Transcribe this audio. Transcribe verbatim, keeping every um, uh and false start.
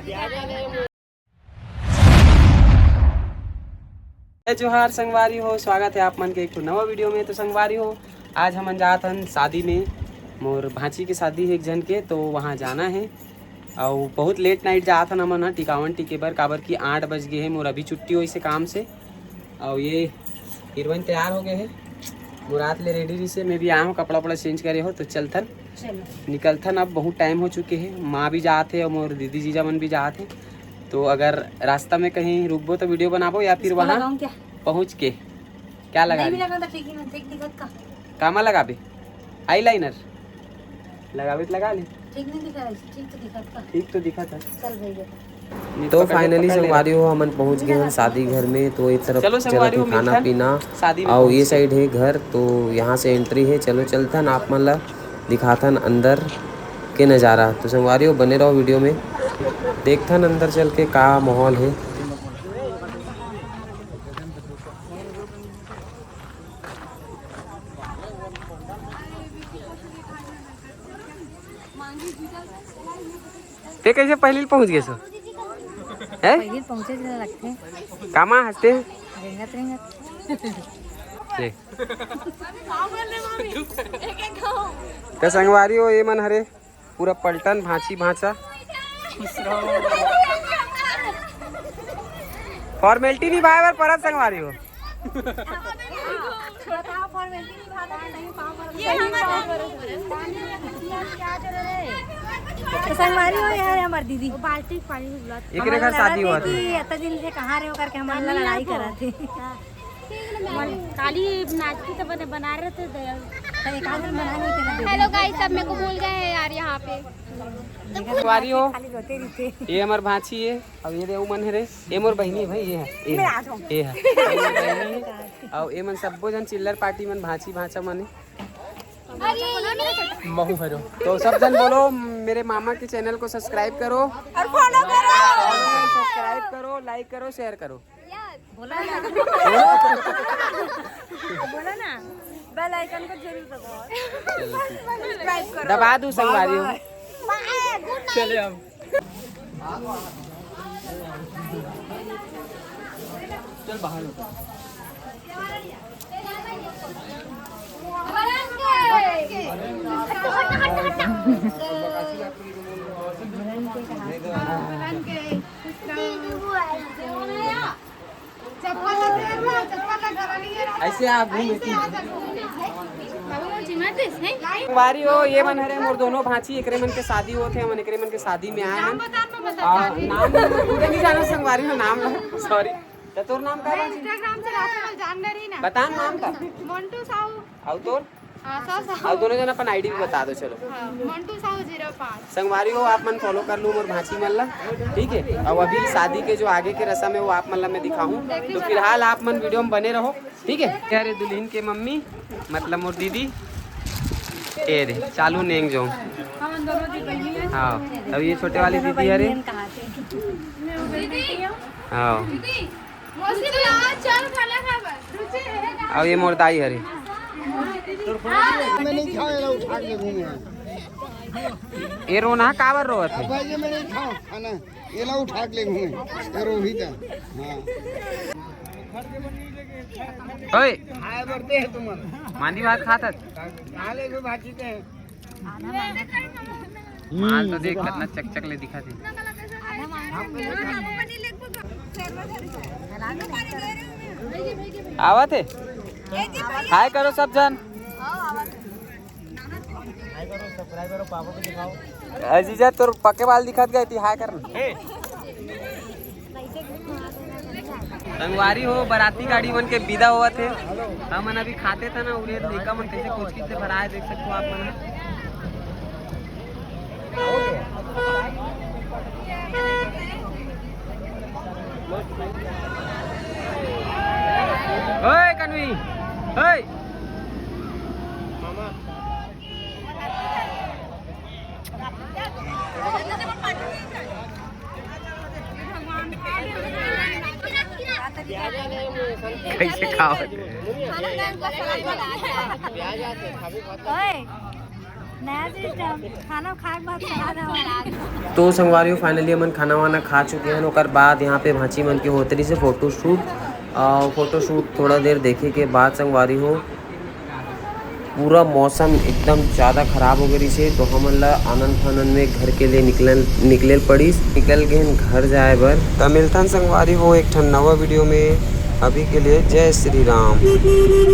जय जोहार संगवारी हो, स्वागत है आप मन के एक ठो नवा वीडियो में। तो संगवारी हो, आज हमन जात हन शादी में, मोर भांची के शादी है एक झन के, तो वहाँ जाना है। अउ बहुत लेट नाइट जात हन हमन ह टिकावन टिके बर, काबर कि आठ बज गे हे, मोर अभी छुट्टी होइस हे काम से। अउ ये हीरोइन तैयार हो गए हे, मोर रात ले रेडी रहिस हे, मैं भी आया हूँ, कपड़ा उपड़ा चेंज करे हो, तो चलथन, चलो। निकलथन। अब बहुत टाइम हो चुके हे, माँ भी जात हे अउ मोर दीदी जीजा मन भी जात हे। तो अगर रास्ता में कहीं रुकबो तो वीडियो बनाबो या फिर इसको वहाँ लगाऊं क्या? पहुँच के क्या लगा नहीं ली? लगा तो ठीक ही नहीं, ठीक दिखत का? कामा लगाबे? आईलाइनर लगाबे तो लगा ले। ठीक नहीं दिखा है, ठीक तो दिखत का? ठीक तो दिखत है। चल भैया। तो फाइनली संगवारी हो, हमन पहुंच गए हन शादी घर में। तो एक तरफ चलो चलत संगवारी हे हो, खाना मिलथन पीना, शादी में अउ पहुंच ये के। साइड हे घर, तो यहाँ से एंट्री हे। चलो चलथन, आप मन ला दिखाथन अंदर के नज़ारा। तो संगवारी हो, बने रहो वीडियो में, देखथन अंदर चल के का माहौल हे। ते कैसे पहली पहुंच गए सो? हैं? पहली पहुंचे जैसा लगते हैं। कामा हंसते हैं? रेंगत, रेंगत। ले। तो संगवारी हो, ये मन हरे पूरा पलटन भांची भांचा। फॉर्मेलिटी निभाए बर परत संगवारी हो। बताओ, फॉर्मेलिटी निभाता है, नहीं पाँव पर ये हमारा क्या जरूरत है? तो संगवारी हो यार, हमार दीदी। वो बाल्टी पानी में बुला। एकरे घर शादी हुआ था। कि इतना दिन से कहाँ रहे हो करके हमारे लड़ाई करा थे। काली नाचती तो बने बना रहे थे दयाल। तो एक आध दिन बना लेते ना। हेलो गाइस, सब मेरे को भूल गए हैं यार यहाँ पे। संगवारी हो, खाली रोते रहते। ये हमार भांची है, अब ये दे उमन है रे, ये मोर बहिनी है भाई, ये है, ये मैं है, आ जाऊँ। ये है, ये मोर बहिनी है। अउ ये मन सब्बो झन चिल्लर पार्टी मन भांची भांचा मन हे। महू हरो। तो सब झन बोलो, मेरे मामा के चैनल को सब्सक्राइब करो, और फॉलो करो। सब्सक्राइब करो, लाइक करो, शेयर करो। बोला ना। बोला ना, बेल आइकन को जरूर दबाओ। सब्सक्राइब करो। दबा दूं संगवारी हो। बाय बाय। चले हम। चल बाहर होता। ऐसे आप घूम के। संगवारी हो, ये मन हरे मोर दोनों भांची, एकरे मन के शादी होत हे, हमन एकरे मन के शादी में आए हन। आ, नाम पूरा नहीं जाना संगवारी हो, नाम ला, सॉरी। तो तोर नाम का है? Instagram से रात में जान रही ना। बता नाम का। मोंटू साहू। अउ तोर? हाँ, साहू, साहू। अउ दोनों जन अपन आईडी भी बता दो, चलो। हाँ, मोंटू साहू ज़ीरो पाँच। संगवारी हो, आप मन फॉलो कर लो मोर भांची मन ला, ठीक है? अउ अभी शादी के जो आगे के रस्म है वो आप मन ला मैं दिखाऊं, तो फिलहाल आप मन वीडियो में बने रहो, ठीक है? ये रे दुल्हन के मम्मी, मतलब मोर दीदी, ये रे चालू नेंग जो। हाँ, अउ ये छोटे वाली दीदी है रे। हाँ। अउ ये मोर दाई हरे। मैं नहीं खाओ, ये ला उठा के ले घूमे। ये रोना काबर रोवत हे? भाई, ये मैं नहीं खाओ खाना, ये ला उठा के ले घूमे। ये रोहित है। हाँ। ओए, खाए बर दे तुमन। मांदी भात खात हस? खा ले, कोई बातचीत है। माल तो देख, कितना चकचक ले दिखत हे। आवत हे? हाय करो सब झन। अजीजा, तोर पक्के बाल दिखत गए थी, हाय कर। संगवारी हो, बराती गाड़ी मन के विदा होवत हे। हमन अभी खाते था ना, उरे लइका मन कैसे कुचकिच से भराए, देख सकते हो आप मन। ओए कन्वी, ओए। कैसे खाओ? ओए। नया सिस्टम, खाना खाए के बाद सलाद हमारा। तो संगवारी हो, finally हमन खाना वाना खा चुके हैं। ओकर बाद यहाँ पे भांची मन के होत रहिसे फोटोशूट, और फोटोशूट थोड़ा देर देखे के बाद संगवारी हो, पूरा मौसम एकदम ज़्यादा ख़राब हो गई से, तो हमन ला आनन फानन में घर के लिए निकलन निकले पड़िस। निकल गए घर जाए बर। त मिलथन संगवारी हो एक ठन नवा वीडियो में। अभी के लिए जय श्री राम।